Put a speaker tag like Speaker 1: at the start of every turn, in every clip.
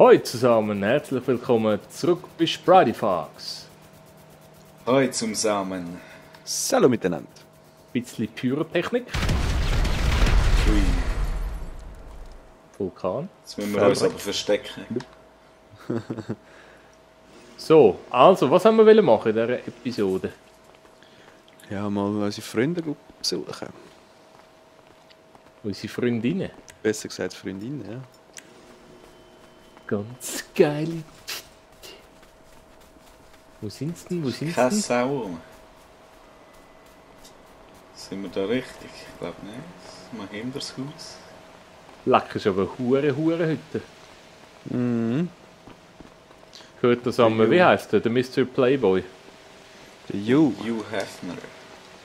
Speaker 1: Hallo zusammen, herzlich willkommen zurück bei Spridefox.
Speaker 2: Hallo zusammen.
Speaker 3: Hallo miteinander.
Speaker 1: Ein bisschen Pyrotechnik.
Speaker 2: Ui.
Speaker 1: Vulkan.
Speaker 2: Jetzt müssen wir uns aber verstecken.
Speaker 1: So, also, was haben wir machen in dieser Episode?
Speaker 3: Ja, mal unsere Freunde besuchen.
Speaker 1: Unsere Freundinnen.
Speaker 3: Besser gesagt Freundinnen, ja.
Speaker 1: Ganz geile. Wo sind sie denn? Wo sind sie
Speaker 2: Keine
Speaker 1: denn?
Speaker 2: Sau rum. Sind wir da richtig? Ich glaube nicht. Mal hinter das Haus.
Speaker 1: Lecker, ist aber hure heute.
Speaker 3: Mhm.
Speaker 1: Hört das an, wie heisst der Mr. Playboy?
Speaker 3: Der Hugh.
Speaker 2: Hugh Hefner.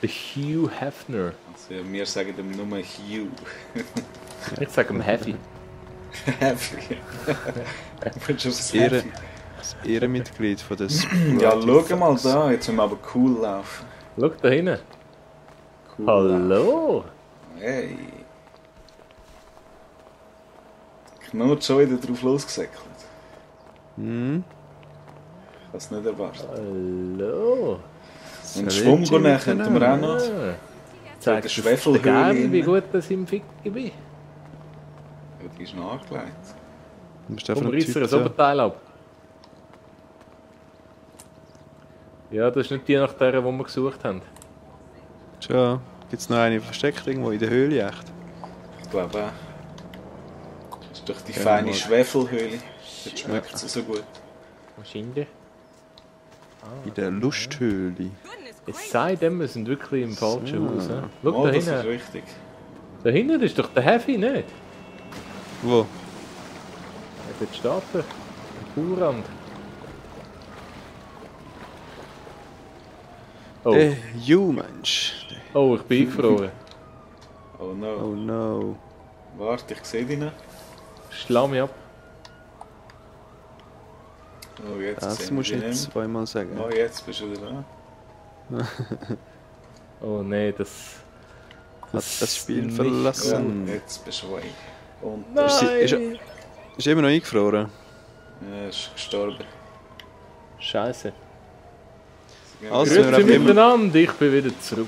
Speaker 1: Der Hugh Hefner.
Speaker 2: Also wir sagen dem nur Hugh.
Speaker 1: Ich sage ihm Heavy.
Speaker 2: Heavy.
Speaker 3: Das Ehrenmitglied von der Sprite.
Speaker 2: Ja, schau mal da. Jetzt müssen wir aber cool laufen.
Speaker 1: Schau da hinten.
Speaker 2: Cool
Speaker 1: Hallo.
Speaker 2: Laufen. Hey. Knurrt schon wieder drauf losgesäckelt.
Speaker 3: Mhm.
Speaker 2: Ich habe es nicht erwartet.
Speaker 1: Hallo.
Speaker 2: Und Schwung gehen könnten wir auch noch.
Speaker 1: Ja.
Speaker 2: Der
Speaker 1: Zeigst
Speaker 2: Schwefelhöhle
Speaker 1: du gerne, wie
Speaker 2: rein.
Speaker 1: gut das im Ficken bin?
Speaker 2: Ja, die ist noch angelegt.
Speaker 3: Du musst
Speaker 1: Komm,
Speaker 3: einfach
Speaker 1: reiss dir das Oberteil ab. Ja, das ist nicht die nach der, die wir gesucht haben.
Speaker 3: Schon. Gibt es noch eine versteckt irgendwo in der Höhle? Echt?
Speaker 2: Ich glaube auch. Das ist doch die
Speaker 3: Ja,
Speaker 2: feine
Speaker 3: mal.
Speaker 2: Schwefelhöhle. Jetzt schmeckt sie so gut.
Speaker 1: Wahrscheinlich.
Speaker 3: In der Lusthöhle.
Speaker 1: Es sei denn, wir sind wirklich im falschen
Speaker 3: So.
Speaker 1: Haus. He? Schau
Speaker 2: Oh,
Speaker 1: da
Speaker 2: das ist
Speaker 1: hinten.
Speaker 2: richtig.
Speaker 1: Da hinten ist doch der Heavy, nicht?
Speaker 3: Wo?
Speaker 1: Ja, dort steht er. Am Poolrand. Oh.
Speaker 3: Der Hugh, Mensch.
Speaker 1: Oh, ich bin eingefroren.
Speaker 2: Oh no.
Speaker 3: Oh no.
Speaker 2: Warte, ich sehe dich noch.
Speaker 1: Schlau mich ab.
Speaker 2: Oh, jetzt
Speaker 3: Das
Speaker 2: sehen
Speaker 3: musst
Speaker 2: wir
Speaker 3: du
Speaker 2: dich
Speaker 3: nicht
Speaker 2: nicht.
Speaker 3: zweimal sagen.
Speaker 2: Oh, jetzt bist du wieder da.
Speaker 1: Oh nee,
Speaker 3: Hat das Spiel
Speaker 1: nicht
Speaker 3: verlassen.
Speaker 2: Ja, jetzt bist du weg. Und
Speaker 1: Nein!
Speaker 3: Ist immer noch eingefroren.
Speaker 2: er ist gestorben.
Speaker 1: Scheiße.
Speaker 3: Also,
Speaker 2: wir
Speaker 3: wir
Speaker 1: Grüezi
Speaker 3: haben immer-
Speaker 1: miteinander, ich bin wieder zurück.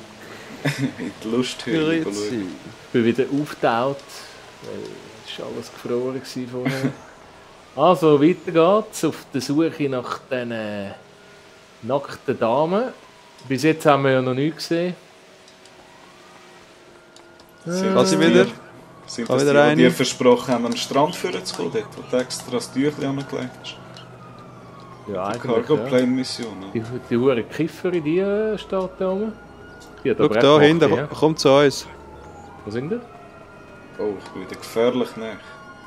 Speaker 2: in die Lusthöhle
Speaker 3: Grüezi.
Speaker 2: schauen.
Speaker 1: Ich bin wieder aufgetaut. Es war alles gefroren gewesen vorher. Also, weiter geht's auf der Suche nach diesen nackten Damen. Bis jetzt haben wir ja noch nichts gesehen.
Speaker 2: Sind
Speaker 3: Kann sie
Speaker 2: das
Speaker 3: wieder?
Speaker 2: die- Sind
Speaker 3: Kann
Speaker 2: das
Speaker 3: wieder
Speaker 2: die, die
Speaker 3: rein?
Speaker 2: dir versprochen haben, an den Strand führen zu kommen, dort, wo du extra das Tüchlein angelegt hast?
Speaker 1: Ja,
Speaker 2: Die
Speaker 1: eigentlich,
Speaker 2: Cargo
Speaker 1: ja.
Speaker 2: Plane Mission. Ne?
Speaker 1: Die hure Kifferin, die steht da oben. Die hat
Speaker 3: Schau
Speaker 1: aber
Speaker 3: da
Speaker 1: auch
Speaker 3: hinten,
Speaker 1: gemacht, ja.
Speaker 3: komm zu uns.
Speaker 1: Wo sind die?
Speaker 2: Oh, ich bin wieder gefährlich nah.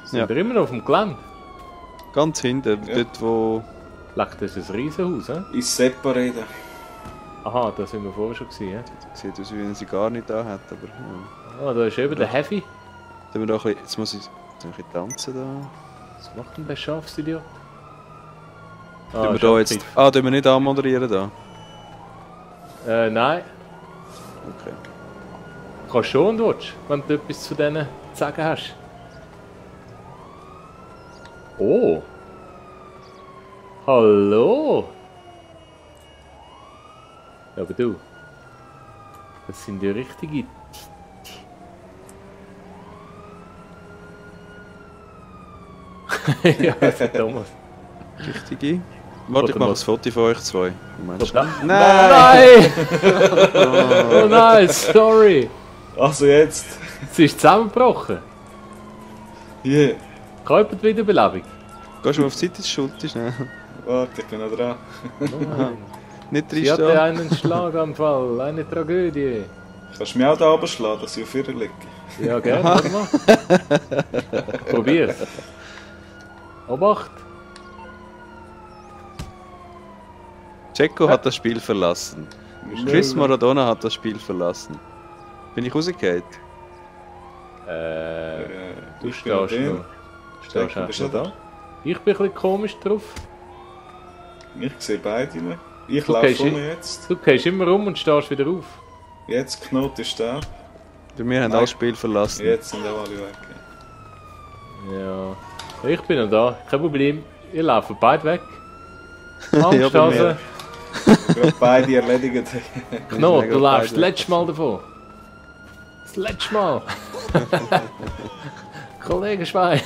Speaker 1: Sind
Speaker 3: Ja.
Speaker 1: die immer noch auf dem Gelände?
Speaker 3: Ganz hinten,
Speaker 2: Ja.
Speaker 3: dort wo...
Speaker 1: Leck, das ist ein Riesenhaus, hä?
Speaker 2: Ins Separate.
Speaker 1: Aha, da sind wir vorher schon gewesen, hä?
Speaker 3: Sieht aus, wie wenn sie gar nicht da hat, aber... Ja.
Speaker 1: Ah, da ist eben der Heavy.
Speaker 3: Tun wir doch ein bisschen, jetzt muss ich ein bisschen tanzen da.
Speaker 1: Was macht denn der Schafsidiot?
Speaker 3: Tun wir da jetzt... Ah, tun wir nicht anmoderieren da?
Speaker 1: Nein.
Speaker 3: Okay.
Speaker 1: Kannst schon, wenn du willst, wenn du etwas zu denen zu sagen hast. Oh. Hallo. Ja, aber du. Das sind die richtigen. Ja, das ist Thomas.
Speaker 3: Richtige? Warte, ich
Speaker 1: Oder
Speaker 3: mache
Speaker 1: noch-
Speaker 3: ein Foto von euch zwei. Moment.
Speaker 1: Oder-
Speaker 3: Nein!
Speaker 1: Nein! Oh nein, sorry!
Speaker 2: Also jetzt.
Speaker 1: Sie ist zusammengebrochen.
Speaker 2: Hier.
Speaker 1: Käupert Wiederbelebung.
Speaker 3: Gehst du mal auf die Seite, das Schulter schnell.
Speaker 2: Warte, ich bin noch dran.
Speaker 3: Nicht
Speaker 1: Sie hatte
Speaker 3: reinstehen.
Speaker 1: einen Schlaganfall, eine Tragödie.
Speaker 2: Kannst du mich auch da runterschlagen, dass ich auf ihr liege?
Speaker 1: Ja, gerne, warte mal. Probier's. Obacht.
Speaker 3: Checo hat das Spiel verlassen. Chris Maradona hat das Spiel verlassen. Bin ich rausgefallen?
Speaker 1: Du
Speaker 2: ich bin noch
Speaker 1: stehst
Speaker 2: drin.
Speaker 1: noch. Stehst
Speaker 2: Stecken, bist
Speaker 1: du
Speaker 2: du
Speaker 1: noch
Speaker 2: da?
Speaker 1: da? Ich bin ein bisschen komisch drauf.
Speaker 2: Ich sehe beide nicht. Ich
Speaker 1: Du
Speaker 2: laufe
Speaker 1: gehst
Speaker 2: um
Speaker 1: in-
Speaker 2: jetzt.
Speaker 1: Du gehst immer rum und stehst wieder auf.
Speaker 2: Jetzt Knot ist da.
Speaker 3: Wir haben
Speaker 2: Nein.
Speaker 3: das Spiel verlassen.
Speaker 2: Jetzt sind auch alle weg.
Speaker 1: Ja. Ich bin noch da, kein Problem. Ihr lauft beide weg.
Speaker 3: Ja, bei
Speaker 1: Angsthase.
Speaker 2: Gerade beide erledigt.
Speaker 1: No,
Speaker 3: sind
Speaker 1: du
Speaker 3: ja
Speaker 1: läufst
Speaker 3: beide
Speaker 1: das letzte Mal davon. Das letzte Mal. Kollege Schwein.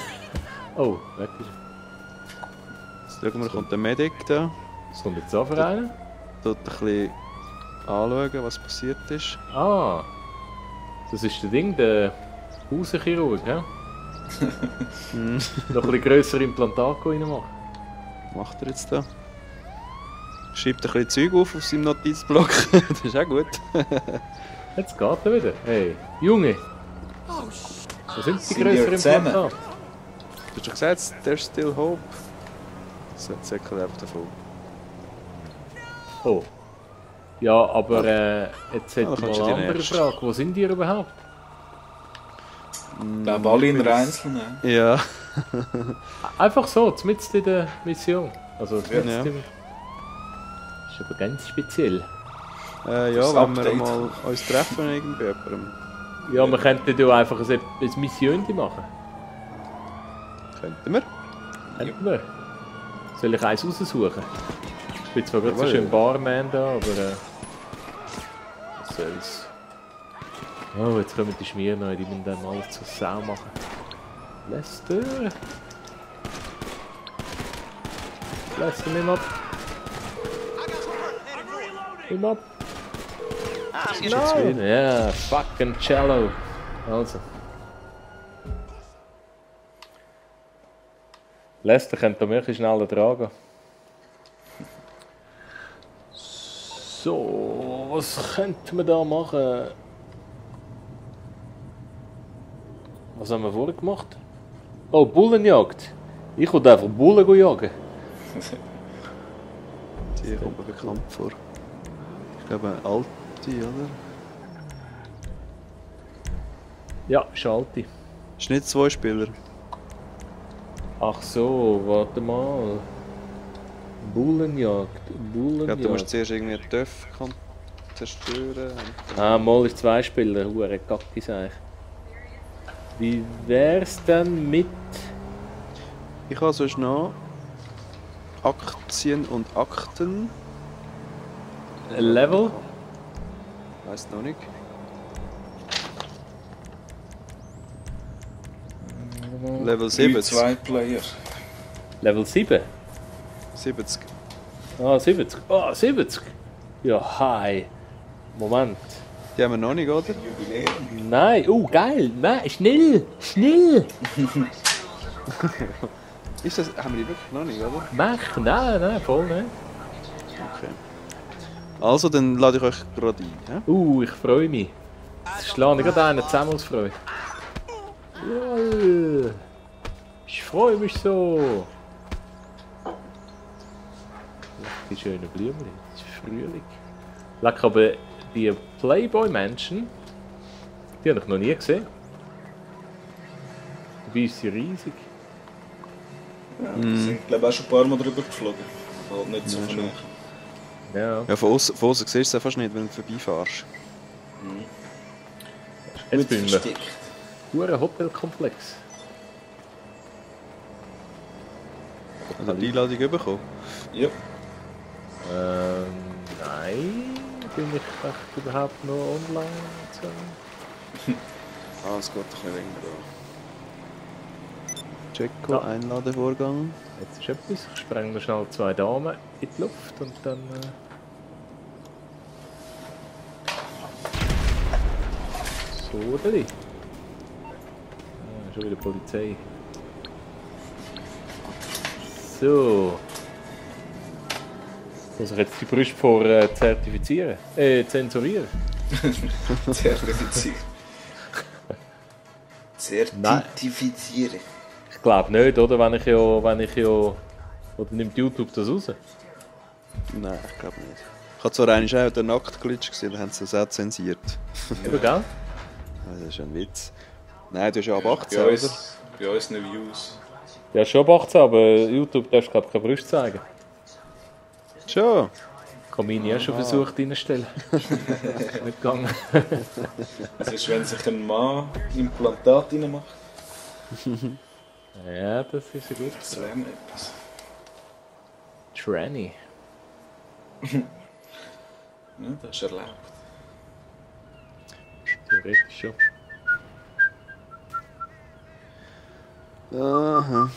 Speaker 1: Oh, weg ist er.
Speaker 3: Jetzt schauen wir, kommt der Medic da.
Speaker 1: Was kommt jetzt da für einen?
Speaker 3: Tut ein bisschen anschauen, was passiert ist.
Speaker 1: Ah, das ist der Ding, der Hausenchirurg, ja? Noch ein bisschen grössere Implantate reinmachen.
Speaker 3: Was macht er jetzt da? Schreibt ein bisschen Zeug auf seinem Notizblock. Das ist auch gut.
Speaker 1: Jetzt geht er wieder. Hey, Junge! Wo sind die
Speaker 2: Sind
Speaker 1: grösseren
Speaker 2: wir zusammen?
Speaker 1: Implantate?
Speaker 3: Du hast doch gesagt, there's still hope. Das säckelt einfach davon.
Speaker 1: Oh. Ja, aber jetzt hätte
Speaker 3: Ja,
Speaker 1: ich
Speaker 3: dann
Speaker 1: mal
Speaker 3: kannst du
Speaker 1: eine
Speaker 3: die
Speaker 1: andere
Speaker 3: nächste.
Speaker 1: Frage. Wo sind die überhaupt?
Speaker 2: Ich glaube, alle in einer einzelnen.
Speaker 3: Ja.
Speaker 1: Einfach so, mitten in der Mission. Also, mitten
Speaker 3: Ja.
Speaker 1: im... Das ist aber ganz speziell.
Speaker 3: Ja,
Speaker 2: Das
Speaker 3: wenn wir
Speaker 2: Update.
Speaker 3: mal uns treffen irgendwie jemandem.
Speaker 1: Ja, wir könnten ja einfach ein Mission machen.
Speaker 3: Könnten wir?
Speaker 1: Könnten wir. Soll ich eins raussuchen? Ich bin zwar gerade so
Speaker 3: Jawohl.
Speaker 1: schön Barman da, aber was soll's. Oh, jetzt kommen die Schmier die müssen dann alles zur Sau machen. Lester! Lester, nimm ab! Nimm ab! Nein! Ja, fucking Cello! Also. Lester könnte da wirklich schneller tragen. So, was könnte man da machen? Was haben wir vorher gemacht? Oh, Bullenjagd. Ich wollte einfach Bullen jagen.
Speaker 3: Die kommt mir bekannt vor. Ich glaube, eine alte, oder?
Speaker 1: Ja, schalte.
Speaker 3: Ist nicht zwei Spieler.
Speaker 1: Ach so, warte mal. Bullenjagd.
Speaker 3: Ich glaube, du musst
Speaker 1: Bullenjagd.
Speaker 3: zuerst irgendwie einen Töff zerstören.
Speaker 1: Ah, mal ist zwei Spieler. Hure Kacke, sag ich. Wie wär's denn mit...
Speaker 3: Ich habe sonst noch Aktien und Akten.
Speaker 1: Level?
Speaker 3: Weiß noch nicht. Level 70.
Speaker 2: 2 Player.
Speaker 1: Level 7?
Speaker 3: 70.
Speaker 1: Ah, 70. Ah, 70? Ja, hi. Moment.
Speaker 3: Die haben wir noch nicht, oder?
Speaker 2: Jubiläum.
Speaker 1: Nein, geil. Nein, schnell, schnell.
Speaker 3: Ist das, haben wir die wirklich noch nicht, oder?
Speaker 1: Mach, nein, voll nicht.
Speaker 3: Okay. Also, dann lade ich euch gerade ein. Ja?
Speaker 1: Ich freue mich. Jetzt schlage ich gerade einen zusammen aus Freude. Jawohl. Ich freue mich so. Die schönen Blümchen. Es ist Frühling. Leck, aber die Playboy-Menschen, die habe ich noch nie gesehen. Dabei ist sie riesig.
Speaker 2: Ja, wir sind, glaube ich, auch schon ein paar Mal drüber geflogen. Halt nicht so
Speaker 3: Ja,
Speaker 2: von
Speaker 3: schon.
Speaker 2: nahe.
Speaker 1: Ja.
Speaker 3: Ja, von außen siehst du es ja fast nicht, wenn du vorbeifährst.
Speaker 1: Jetzt
Speaker 2: Gut
Speaker 1: bin ich
Speaker 2: versteckt.
Speaker 1: ein Hotelkomplex.
Speaker 3: Hast du die Einladung bekommen?
Speaker 2: Ja.
Speaker 1: Nein. Bin ich echt überhaupt noch online? und so?
Speaker 3: Ah, es geht doch nicht länger da. Jacko,
Speaker 1: Ja.
Speaker 3: Einladevorgang.
Speaker 1: Jetzt ist etwas. Ich spreng noch schnell 2 Damen in die Luft und dann... So, Deli. Schon wieder Polizei. So. Muss ich jetzt die Brüste vor zertifizieren? Zensurieren?
Speaker 2: Zertifizieren. Zertifizieren.
Speaker 1: Ich glaube nicht, oder? Wenn ich ja... Oder nimmt YouTube das raus?
Speaker 3: Nein, ich glaube nicht. Ich habe zwar einmal auch den Nacktglitch gesehen, da haben sie das auch zensiert.
Speaker 1: Eben, gell?
Speaker 3: Das ist ein Witz. Nein, du hast ja ab 18,
Speaker 2: Bei
Speaker 3: oder?
Speaker 2: uns, bei uns nicht Views.
Speaker 1: Ja, schon ab 18, aber YouTube darfst du glaube ich keine Brüste zeigen.
Speaker 3: Schon.
Speaker 1: Ich habe meine auch schon versucht reinstellen. Nicht gegangen.
Speaker 2: Das ist, wenn sich ein Mann Implantat reinmacht.
Speaker 1: Ja, das ist ein gutes.
Speaker 2: Das wäre etwas.
Speaker 1: Tranny.
Speaker 2: Ja, das ist erlaubt.
Speaker 1: Theoretisch schon.
Speaker 3: Aha.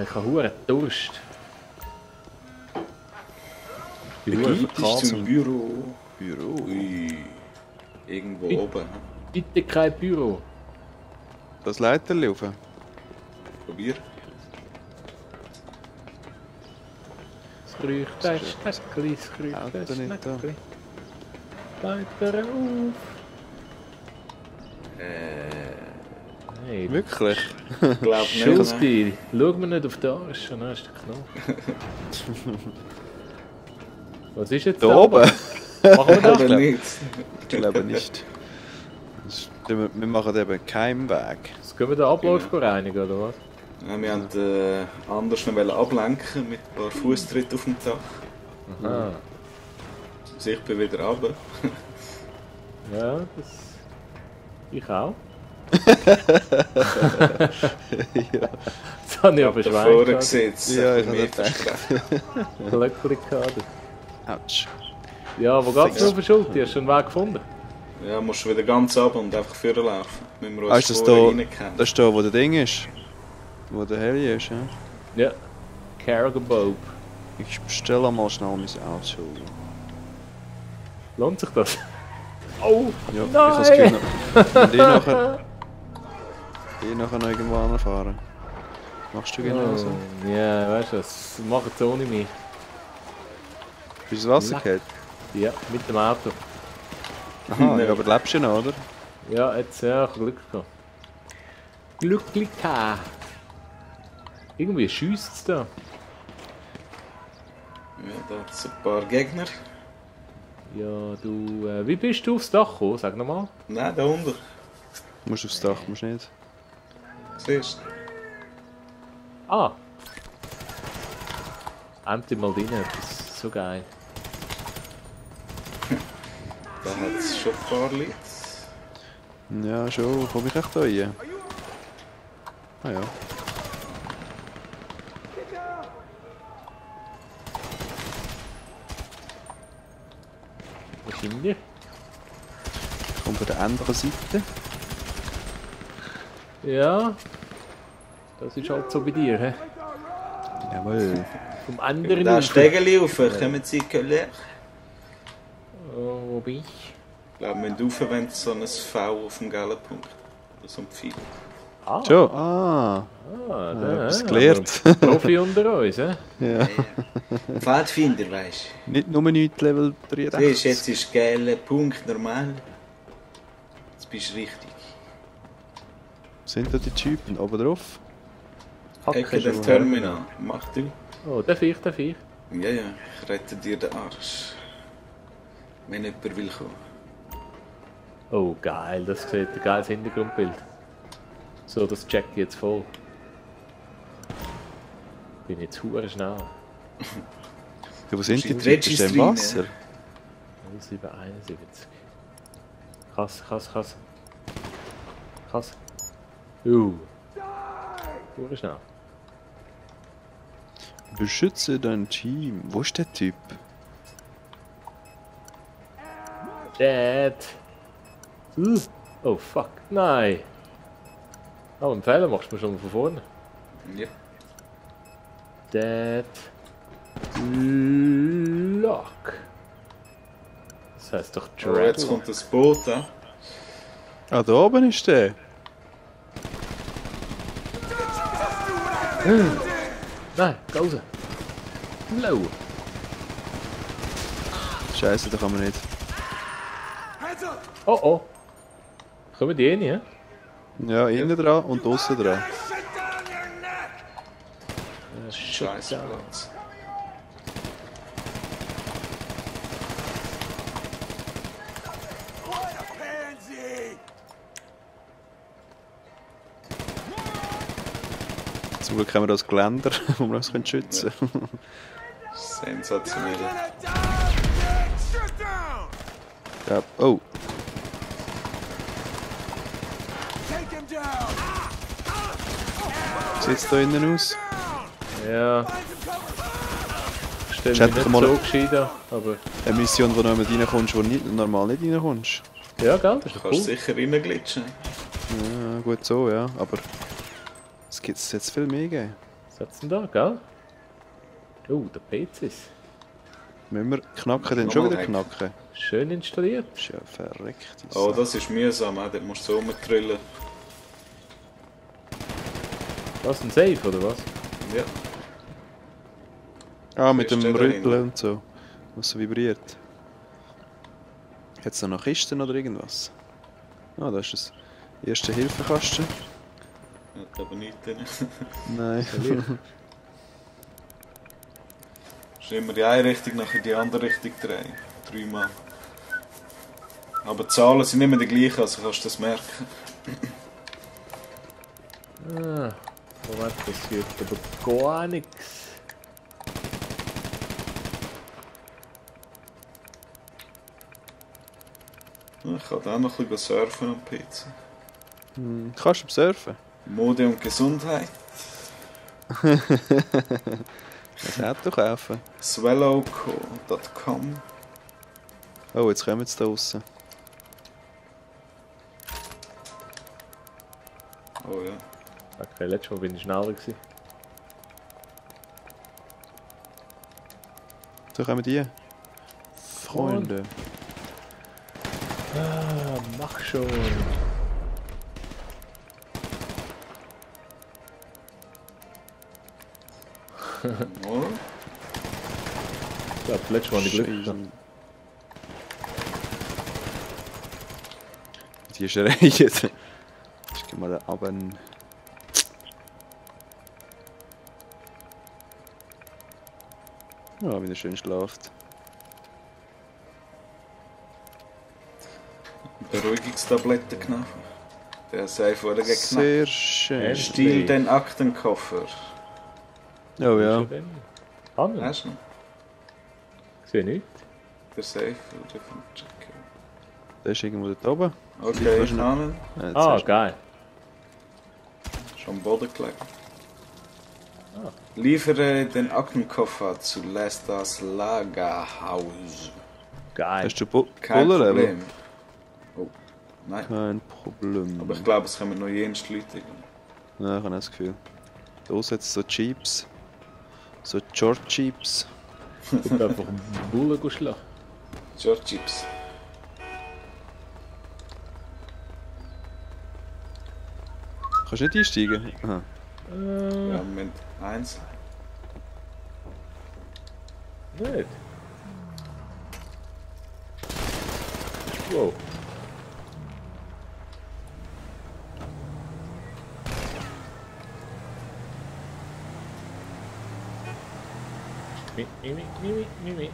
Speaker 1: Ich habe hure Durst.
Speaker 2: Wie
Speaker 3: Hure
Speaker 2: geht es
Speaker 3: verkatert.
Speaker 2: zum Büro?
Speaker 3: Büro.
Speaker 2: Ui. Irgendwo
Speaker 1: Wie-
Speaker 2: oben.
Speaker 1: Bitte kein Büro.
Speaker 3: Das Leiterli rauf.
Speaker 2: Probier.
Speaker 1: Das Kreucht, das Schneckli, das Kreucht,
Speaker 3: Auto
Speaker 1: das
Speaker 3: nicht da.
Speaker 1: Schneckli. Leiter auf. Hey,
Speaker 3: Wirklich?
Speaker 2: Ich glaube nicht. Ne?
Speaker 1: Schulstil, schau mir nicht auf den Arsch, dann hast du den Knochen. Was ist jetzt
Speaker 3: Da oben?
Speaker 1: Machen wir das?
Speaker 2: Aber nicht.
Speaker 3: Ich glaube nicht. Wir machen eben keinen Weg.
Speaker 1: Jetzt können wir den Ablauf reinigen, oder was?
Speaker 2: Ja, wir wollten anders noch ablenken mit ein paar Fußtritten auf dem Dach.
Speaker 1: Aha.
Speaker 2: Also ich bin wieder runter.
Speaker 1: Ja, das... Ich auch.
Speaker 3: Ja.
Speaker 1: Das habe ich aber
Speaker 2: Da
Speaker 1: Schwein
Speaker 2: vorne
Speaker 1: gehabt.
Speaker 2: gesetzt.
Speaker 3: Ja, ich
Speaker 2: mehr
Speaker 3: habe gedacht.
Speaker 2: versprechen.
Speaker 1: Glöckchen gehabt.
Speaker 3: Autsch.
Speaker 1: Ja, wo geht's noch auf die Schuld? Hast du schon einen Weg gefunden?
Speaker 2: Ja, musst du wieder ganz runter und einfach vorne laufen. Müssen wir
Speaker 3: Ah,
Speaker 2: uns
Speaker 3: ist das
Speaker 2: vorne
Speaker 3: da,
Speaker 2: reinkennen.
Speaker 3: das ist da, wo der Ding ist? Wo der Heli ist, ja?
Speaker 1: Ja. Cargo-Bob.
Speaker 3: Ich bestelle mal schnell mein Auto.
Speaker 1: Lohnt sich das? Oh!
Speaker 3: Ja,
Speaker 1: Nein!
Speaker 3: ich habe das Gefühl, wenn die nachher noch irgendwo anfahren. Machst du genau so?
Speaker 1: Oh, ja, weißt du, das macht es ohne mich.
Speaker 3: Bist du ins Wasser
Speaker 1: Leck.
Speaker 3: gefallen?
Speaker 1: Ja, mit dem Auto.
Speaker 3: Aha,
Speaker 2: Ja.
Speaker 3: ja, aber lebst du noch, oder?
Speaker 1: Ja, jetzt ja, ich habe Glück gehabt. Glücklich gehabt. Irgendwie schiesst es da.
Speaker 2: Ja, da hat es ein paar Gegner.
Speaker 1: Ja, du. Wie bist du aufs Dach gekommen? Sag nochmal.
Speaker 2: Nein, da unten.
Speaker 3: Du musst aufs Dach, musst nicht.
Speaker 2: Siehst
Speaker 1: Ah! Endlich mal rein, das ist so geil.
Speaker 2: du? Da hat es schon ein paar Leute.
Speaker 3: Ja, schon. Komm ich echt da rein? Ah ja.
Speaker 1: Wahrscheinlich.
Speaker 3: Ich komme von der anderen Seite.
Speaker 1: Ja. Das ist halt so bei dir, hä?
Speaker 3: Jawohl.
Speaker 1: Vom anderen
Speaker 2: Da
Speaker 1: Ufer.
Speaker 2: Stegeli rauf, kommen Sie Köller.
Speaker 1: Oh, wo bin ich?
Speaker 2: Ich glaube, wir müssen rauf, wenn so ein V auf dem gelben Punkt. Oder so ein Pfeil.
Speaker 1: Ah,
Speaker 3: Schon? Ah.
Speaker 1: da,
Speaker 3: etwas
Speaker 1: hä?
Speaker 3: gelernt.
Speaker 1: Aber Profi unter uns, hä?
Speaker 3: Ja.
Speaker 2: Pfadfinder, weißt
Speaker 3: Nicht nur nicht Level
Speaker 2: du.
Speaker 3: 83.
Speaker 2: Jetzt ist gelber Punkt normal. Jetzt bist du richtig.
Speaker 3: Sind da die Typen oben drauf?
Speaker 2: Ecke
Speaker 1: schon
Speaker 2: den
Speaker 1: mal.
Speaker 2: Terminal. Mach du.
Speaker 1: Oh, darf ich, darf ich?
Speaker 2: Ja, ja, ich rette dir den Arsch. Wenn jemand will kommen.
Speaker 1: Oh, geil, das sieht ein geiles Hintergrundbild. So, das check ich jetzt voll. Bin jetzt hure schnell.
Speaker 3: Ja, wo sind die
Speaker 2: in die
Speaker 3: Typen? Ist der im
Speaker 2: Registry,
Speaker 3: Wasser?
Speaker 1: 0771. Krass. Hure schnell.
Speaker 3: Beschütze dein Team. Wo ist der Typ?
Speaker 1: Dad! Oh fuck, nein! Oh, einen Fehler machst du mir schon von vorne.
Speaker 2: Ja.
Speaker 1: Dad. Lock. Das heißt doch
Speaker 2: Oh, jetzt
Speaker 1: Dreadlock.
Speaker 2: kommt das Boot an.
Speaker 3: Ah, da oben ist der.
Speaker 1: Nein, geh raus. Low.
Speaker 3: Scheiße, da kann man nicht.
Speaker 1: Oh oh. Kommen die rein, ja?
Speaker 3: Ja, innen dran und außen dran.
Speaker 2: Scheiße Platz.
Speaker 3: Zum Glück haben wir das Geländer, wo wir uns schützen können.
Speaker 2: Sensationell.
Speaker 3: Ja, oh. Wie sieht es da innen aus?
Speaker 1: Ja. Stell
Speaker 3: Chat
Speaker 1: mich
Speaker 3: dich
Speaker 1: nicht
Speaker 3: mal-
Speaker 1: so gescheit an, aber...
Speaker 3: Eine Mission, wo du nicht reinkommst, wo du normal nicht reinkommst.
Speaker 1: Ja, gell? Das ist doch
Speaker 2: Kannst
Speaker 1: cool.
Speaker 2: sicher reinglitschen.
Speaker 3: Ja, gut so, ja. Aber es gibt jetzt viel mehr geben.
Speaker 1: Was hat's denn da, gell? Oh, der PCs.
Speaker 3: Müssen wir knacken, dann schon wieder
Speaker 2: Nochmal
Speaker 3: knacken.
Speaker 1: Schön installiert.
Speaker 3: Das ist ja verreckt.
Speaker 2: Oh, das ist mühsam, dort musst du so rumtrillen.
Speaker 1: Was, ein Safe, oder was?
Speaker 2: Ja.
Speaker 3: Ah, mit
Speaker 2: Ist
Speaker 3: dem
Speaker 2: der da
Speaker 3: Rütteln
Speaker 2: drin?
Speaker 3: und so. Was so vibriert. Hat es da noch Kisten oder irgendwas? Ah, da ist das erste Hilfekasten.
Speaker 2: Hat aber nicht drin.
Speaker 3: Nein.
Speaker 2: Ist immer die eine Richtung, nachher die andere Richtung drehen. 3-mal. Aber die Zahlen sind immer die gleichen, also kannst du das merken.
Speaker 1: Ah, Moment, das wird aber gar nichts.
Speaker 2: Ich kann auch noch ein bisschen surfen am PC.
Speaker 3: Kannst du surfen?
Speaker 2: Mode und Gesundheit.
Speaker 3: Das Auto kaufen.
Speaker 2: Swallowco.com.
Speaker 3: Oh, jetzt kommen sie da raus.
Speaker 2: Oh ja.
Speaker 1: Okay, letztes Mal bin ich schneller gewesen.
Speaker 3: Da kommen die. Freunde.
Speaker 1: Ah, mach schon.
Speaker 2: Oh.
Speaker 1: Ich glaube, letztes Mal nicht Glück
Speaker 3: Scheiße.
Speaker 1: gehabt.
Speaker 3: Die schreien. Ich geh mal runter. Ja, wie er schön schlaft.
Speaker 2: Beruhigungstabletten genommen. Der Safe wurde geknackt.
Speaker 3: Sehr schön.
Speaker 2: Stiehl den Aktenkoffer.
Speaker 3: Oh ja.
Speaker 1: Hanne?
Speaker 2: Hast du noch?
Speaker 1: Ich sehe nichts.
Speaker 2: Der Safe wurde vom Checker.
Speaker 3: Der ist irgendwo dort oben.
Speaker 2: Okay,
Speaker 3: Kannst
Speaker 2: ich
Speaker 3: du
Speaker 2: habe ihn.
Speaker 3: Ja, jetzt
Speaker 1: Ah,
Speaker 3: hast du-
Speaker 1: geil.
Speaker 2: Schon am Boden gelegt.
Speaker 1: Ah.
Speaker 2: Liefere den Aktenkoffer zu Lestas Lagerhaus.
Speaker 1: Geil.
Speaker 3: Hast du
Speaker 2: Kein
Speaker 3: Bullerlevel?
Speaker 2: Problem. Oh, nein.
Speaker 3: Kein Problem.
Speaker 2: Aber ich glaube, es kommen noch jenes Leute.
Speaker 3: Ja, ich habe das Gefühl. Da jetzt so Jeeps. So George Jeeps.
Speaker 1: Ich will einfach einen Bullen schlagen.
Speaker 2: George Chips.
Speaker 3: Kannst du nicht einsteigen? Aha.
Speaker 2: Ja, Moment. 1.
Speaker 1: Nicht. Wow. Mi.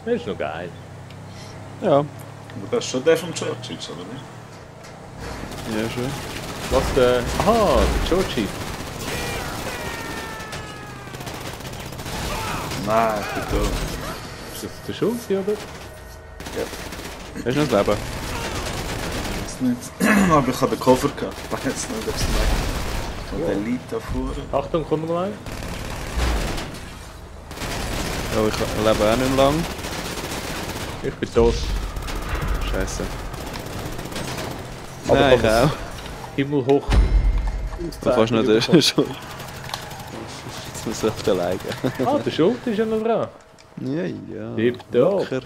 Speaker 1: Das ist noch geil.
Speaker 3: Ja,
Speaker 2: Aber das ist schon der von George Chips, oder nicht?
Speaker 3: ja schön.
Speaker 1: Was der... Aha, der Georgie.
Speaker 2: Nein, ich bin da.
Speaker 1: Ist das der Schulze, oder?
Speaker 3: Hast du noch das Leben?
Speaker 2: Weiß nicht. Aber ich habe den Koffer gehabt. Ich weiß nicht, ob es merkt. Und der liegt da vorne.
Speaker 1: Achtung, kommt noch mal.
Speaker 3: Ja, ich lebe auch nicht lang.
Speaker 1: Ich bin tot.
Speaker 3: Scheiße.
Speaker 1: Aber
Speaker 3: Nein, ich
Speaker 1: kann
Speaker 3: auch.
Speaker 1: Himmel hoch.
Speaker 3: Du kannst noch den schon. Jetzt muss ich auf den Leiden.
Speaker 1: Ah, der Schulze ist ja noch dran.
Speaker 3: Ja, ja.
Speaker 1: Tipptopp.
Speaker 3: Locker.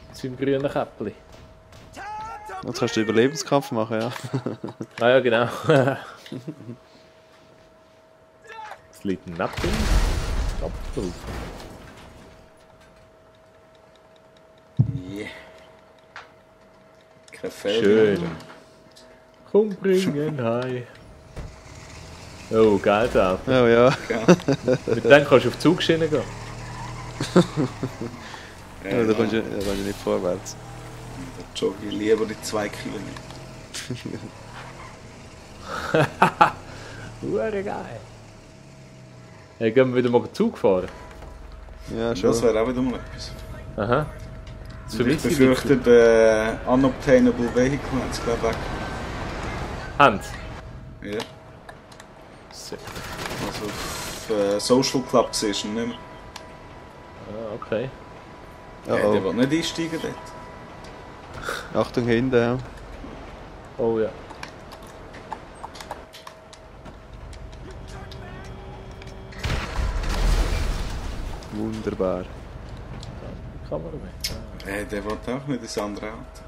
Speaker 1: Mit seinem grünen Käppli.
Speaker 3: Jetzt kannst du den Überlebenskampf machen, ja.
Speaker 1: Ah ja, genau. Es liegt ein Napkin. Apfel.
Speaker 2: Yeah. Kein Fell.
Speaker 1: Schön. Komm, bringen, hi. Oh, geil, Auto.
Speaker 3: Oh ja.
Speaker 1: Mit dem kannst du auf die Zugschiene gehen.
Speaker 3: Ja, da kommst du nicht vorwärts.
Speaker 2: Da jogge ich lieber die 2 Kilometer.
Speaker 1: Hure geil. Hey, gehen wir wieder mal Zug fahren?
Speaker 3: Ja,
Speaker 2: Das
Speaker 3: schon.
Speaker 2: wäre auch wieder mal etwas.
Speaker 1: Aha. Das
Speaker 2: Ich
Speaker 1: vermisse ich nicht.
Speaker 2: befürchte, Unobtainable Vehicle haben sie glaube ich weg.
Speaker 1: Haben
Speaker 2: Ja.
Speaker 1: sie?
Speaker 2: Also auf Social Club Session nicht mehr.
Speaker 1: Ah, okay.
Speaker 3: Ja,
Speaker 2: Der
Speaker 3: oh.
Speaker 2: will nicht einsteigen dort.
Speaker 3: Achtung hinten, ja.
Speaker 1: Oh ja.
Speaker 3: Wunderbar.
Speaker 1: Die Kamera mit.
Speaker 2: Der will auch nicht ins andere Auto.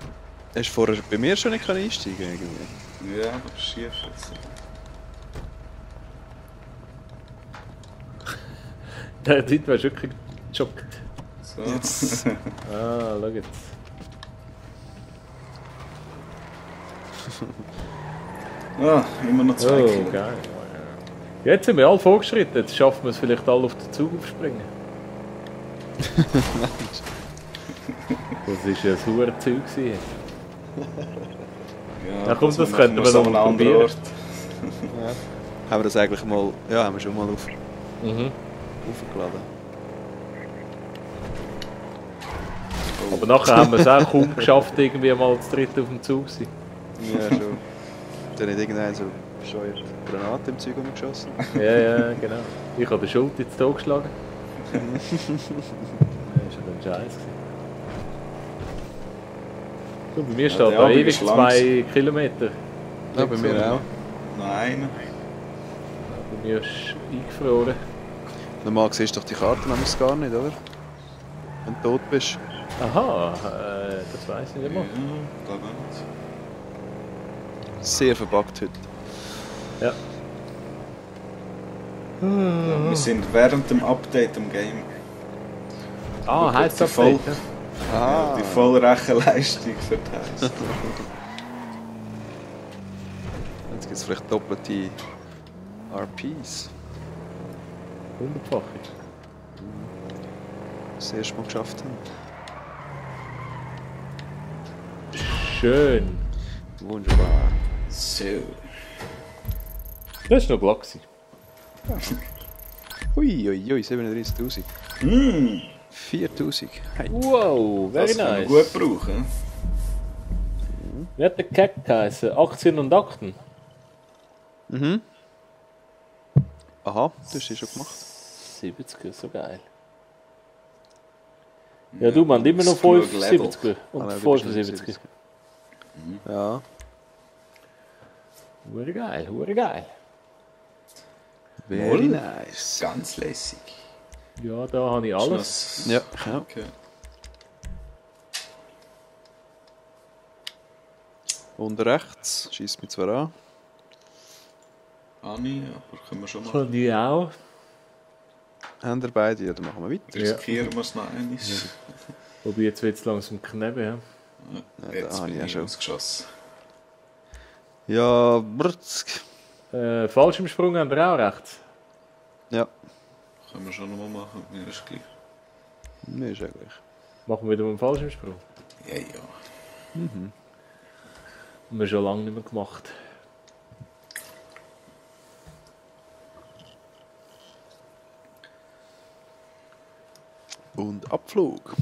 Speaker 3: Hast du vorher bei mir schon nicht einsteigen irgendwie?
Speaker 2: Ja, aber schief jetzt.
Speaker 1: Der Zeit wärst du wirklich gejoggt.
Speaker 2: So.
Speaker 3: Jetzt.
Speaker 1: Ah, schau jetzt.
Speaker 2: Immer noch 2
Speaker 1: Oh,
Speaker 2: Kilo.
Speaker 1: geil. Jetzt sind wir alle vorgeschritten. Jetzt schaffen wir es vielleicht alle auf den Zug aufspringen. Das war ein sauer Zeug. Ja, komm, das
Speaker 2: machen
Speaker 1: könnten wir
Speaker 2: so
Speaker 1: noch
Speaker 2: an
Speaker 1: mal
Speaker 2: einem anderen
Speaker 1: probieren.
Speaker 2: Ort.
Speaker 3: Haben wir das eigentlich mal... Ja, haben wir schon mal
Speaker 1: Mhm.
Speaker 3: aufgeladen.
Speaker 1: Aber nachher haben wir es auch kaum geschafft, irgendwie mal zu dritt auf dem Zug zu sein.
Speaker 3: Ja, schon. Dann hat irgendeiner so bescheuert Granate im Zeug umgeschossen.
Speaker 1: Ja, genau. Ich habe den Schulter ins Tor geschlagen. Das war ja ein Scheiß. So, bei mir steht
Speaker 2: der
Speaker 1: da
Speaker 2: Abend
Speaker 1: ewig
Speaker 2: ist lang.
Speaker 1: 2 Kilometer.
Speaker 3: Ja, bei mir auch.
Speaker 2: Nein.
Speaker 1: Bei mir ist eingefroren.
Speaker 3: Normal siehst du doch die Karte nämlich gar nicht, oder? Wenn du tot bist.
Speaker 1: Aha, das weiss ich nicht
Speaker 2: Ja,
Speaker 1: mehr.
Speaker 2: glaube nicht.
Speaker 3: Sehr verbuggt heute.
Speaker 1: Ja.
Speaker 2: Wir sind während dem Update im Game.
Speaker 1: Ah,
Speaker 2: Gut,
Speaker 1: heisst
Speaker 2: die
Speaker 1: das
Speaker 2: voll-
Speaker 1: nicht?
Speaker 3: Ah.
Speaker 2: Ja, die volle Rechenleistung für das.
Speaker 3: Jetzt gibt es vielleicht doppelte RPs.
Speaker 1: 100-fach.
Speaker 3: Das erste Mal geschafft haben.
Speaker 1: Schön.
Speaker 3: Wunderbar.
Speaker 2: So.
Speaker 1: Das war noch glatt.
Speaker 3: Ui, ui, ui, 37'000.
Speaker 2: Mm,
Speaker 3: 4'000. Hey.
Speaker 1: Wow, very
Speaker 2: das kann man
Speaker 1: nice.
Speaker 2: gut brauchen.
Speaker 1: Wie hat der Kack geheißen? Aktien und Akten?
Speaker 3: Mhm. Aha, das hast du schon gemacht.
Speaker 1: 70er, so geil. Ja, du, man, immer noch
Speaker 2: genug
Speaker 1: 75er und
Speaker 3: Ah, nein, du bist
Speaker 1: 75er.
Speaker 3: Ja.
Speaker 1: Hure geil, hure geil.
Speaker 3: Very nice.
Speaker 2: Ganz lässig.
Speaker 1: Ja, da habe ich alles.
Speaker 3: Ja, ja.
Speaker 2: Okay.
Speaker 3: Und rechts schießt mich zwar an.
Speaker 2: Anni, aber können wir schon mal.
Speaker 1: Kann die auch.
Speaker 3: Haben wir beide? Ja, dann machen wir weiter.
Speaker 1: Ja.
Speaker 2: Riskieren wir es noch einmal.
Speaker 1: Wobei, jetzt wird es langsam knapp, ja.
Speaker 3: Ja,
Speaker 2: Jetzt
Speaker 3: da habe
Speaker 2: bin
Speaker 3: ich ja
Speaker 2: ich
Speaker 3: schon.
Speaker 2: ausgeschossen.
Speaker 3: Ja, Brutzk.
Speaker 1: Fallschirmsprung haben wir auch rechts.
Speaker 3: Ja,
Speaker 2: Können wir schon noch mal machen. Mir ist gleich.
Speaker 3: mir ist eigentlich.
Speaker 1: Machen wir wieder mal einen Fallschirmsprung.
Speaker 2: Ja, ja.
Speaker 1: Haben wir schon lange nicht mehr gemacht.
Speaker 3: Und Abflug.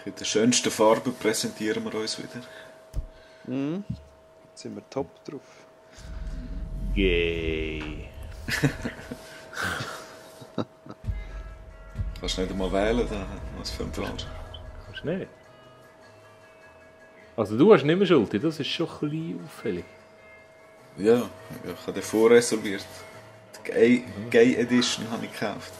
Speaker 2: In der schönsten Farbe präsentieren wir uns wieder.
Speaker 3: Jetzt sind wir top drauf.
Speaker 1: Yay.
Speaker 2: Kannst du nicht einmal wählen, da, was für ein Falsch.
Speaker 1: Kannst du nicht. Also du hast nicht mehr Schuld, das ist schon ein bisschen auffällig.
Speaker 2: Ja, ich habe den vorreserviert. Die Gay Edition habe ich gekauft.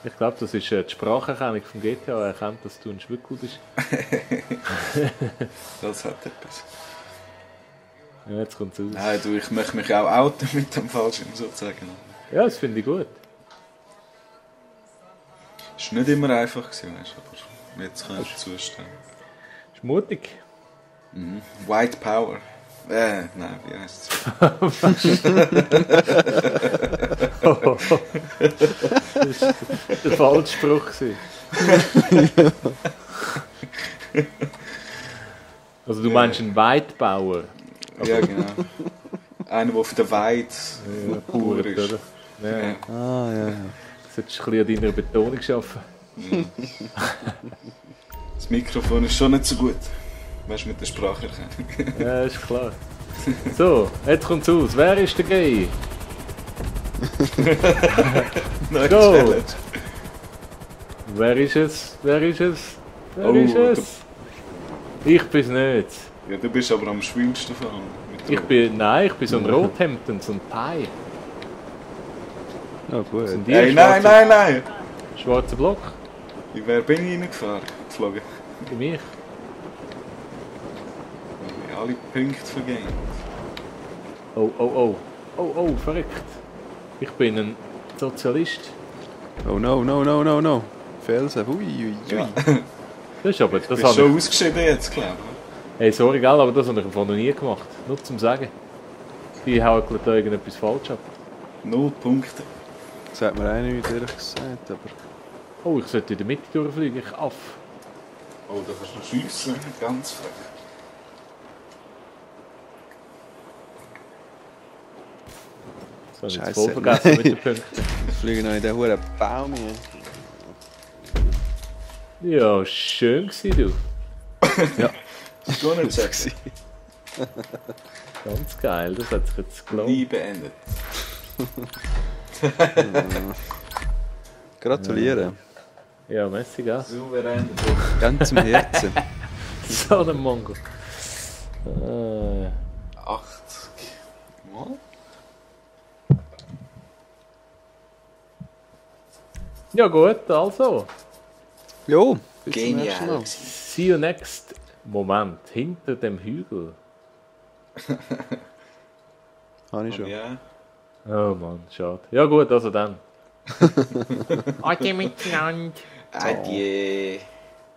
Speaker 1: Ich glaube, das ist die Spracherkennung vom GTA. Er erkennt, dass du ein Schwickel bist.
Speaker 2: Das hat etwas.
Speaker 1: Ja, jetzt kommt es raus.
Speaker 2: Nein, du, ich möchte mich auch outen mit dem Fallschirm sozusagen.
Speaker 1: Ja, das finde ich gut.
Speaker 2: Es war nicht immer einfach, gewesen, weißt du, aber jetzt kann ich zustimmen.
Speaker 1: Ist mutig.
Speaker 2: White Power. Nein, wie heisst es?
Speaker 1: Das war der falsche Spruch. Also du meinst einen Weidbauer.
Speaker 2: Ja, genau. Einer, der auf der Weide
Speaker 1: Ja,
Speaker 2: Bauer
Speaker 1: Bauer,
Speaker 2: ist.
Speaker 1: oder? Ja.
Speaker 3: Ah, ja, ja.
Speaker 1: Du solltest ein bisschen an deiner Betonung arbeiten.
Speaker 2: Das Mikrofon ist schon nicht so gut. Weißt du, mit der Spracherkennung.
Speaker 1: Ja, ist klar. So, jetzt kommt's aus. Wer ist der Gay?
Speaker 2: Neue
Speaker 1: Go.
Speaker 2: Challenge.
Speaker 1: Wer ist es? Wer ist es? Wer
Speaker 2: Oh,
Speaker 1: ist es? Ich bin's nicht.
Speaker 2: Ja, du bist aber am schwinsten von allem.
Speaker 1: Nein, ich bin so ein Rothemd und so ein Thai.
Speaker 3: Ja, gut.
Speaker 1: Sind die
Speaker 2: Hey, nein, nein, nein!
Speaker 1: Schwarzer Block?
Speaker 2: In wer bin ich reingefahren? Geflogen.
Speaker 1: Bei mich.
Speaker 2: Ich habe alle Punkte vergeben.
Speaker 1: Oh, oh, oh. Oh, oh, verrückt. Ich bin ein Sozialist.
Speaker 3: Oh no, no, no, no, no. Felsen, ui, ui, ui.
Speaker 2: Ja.
Speaker 1: Das ist aber...
Speaker 2: Du
Speaker 1: Das
Speaker 2: bist
Speaker 1: habe
Speaker 2: schon
Speaker 1: ich...
Speaker 2: ausgeschieden jetzt, glaube ich.
Speaker 1: Hey, sorry, gell, aber das habe ich einfach noch nie gemacht. Nur zum Sagen. Die hauen da irgendetwas falsch ab.
Speaker 2: 0 Punkte.
Speaker 3: Sagt mir auch nicht, ehrlich gesagt, aber...
Speaker 1: Oh, ich sollte in der Mitte durchfliegen, ich Aff.
Speaker 2: Oh, da kannst du noch schiessen. Ganz frech.
Speaker 1: Das habe ich jetzt
Speaker 3: Scheisse.
Speaker 1: voll vergessen mit den Punkten.
Speaker 3: Ich fliege noch in den hohen Baum hier.
Speaker 1: Ja, schön gewesen, du.
Speaker 3: Ja,
Speaker 2: Das war nicht sexy.
Speaker 1: Ganz geil, das hat sich jetzt gelohnt.
Speaker 2: Nie beendet.
Speaker 3: gratuliere.
Speaker 1: Ja, merci, gell.
Speaker 2: Souverän.
Speaker 3: Ganz im Herzen.
Speaker 1: So ein Mongo.
Speaker 2: 80. Mal?
Speaker 1: Ja gut, also.
Speaker 3: Jo, bis zum nächsten
Speaker 2: Genial.
Speaker 3: Mal.
Speaker 1: See you next. Moment, hinter dem Hügel.
Speaker 3: Habe ich schon.
Speaker 2: Ja.
Speaker 1: Oh Mann, schade. Ja gut, also dann. Ade miteinander.
Speaker 2: Adieu.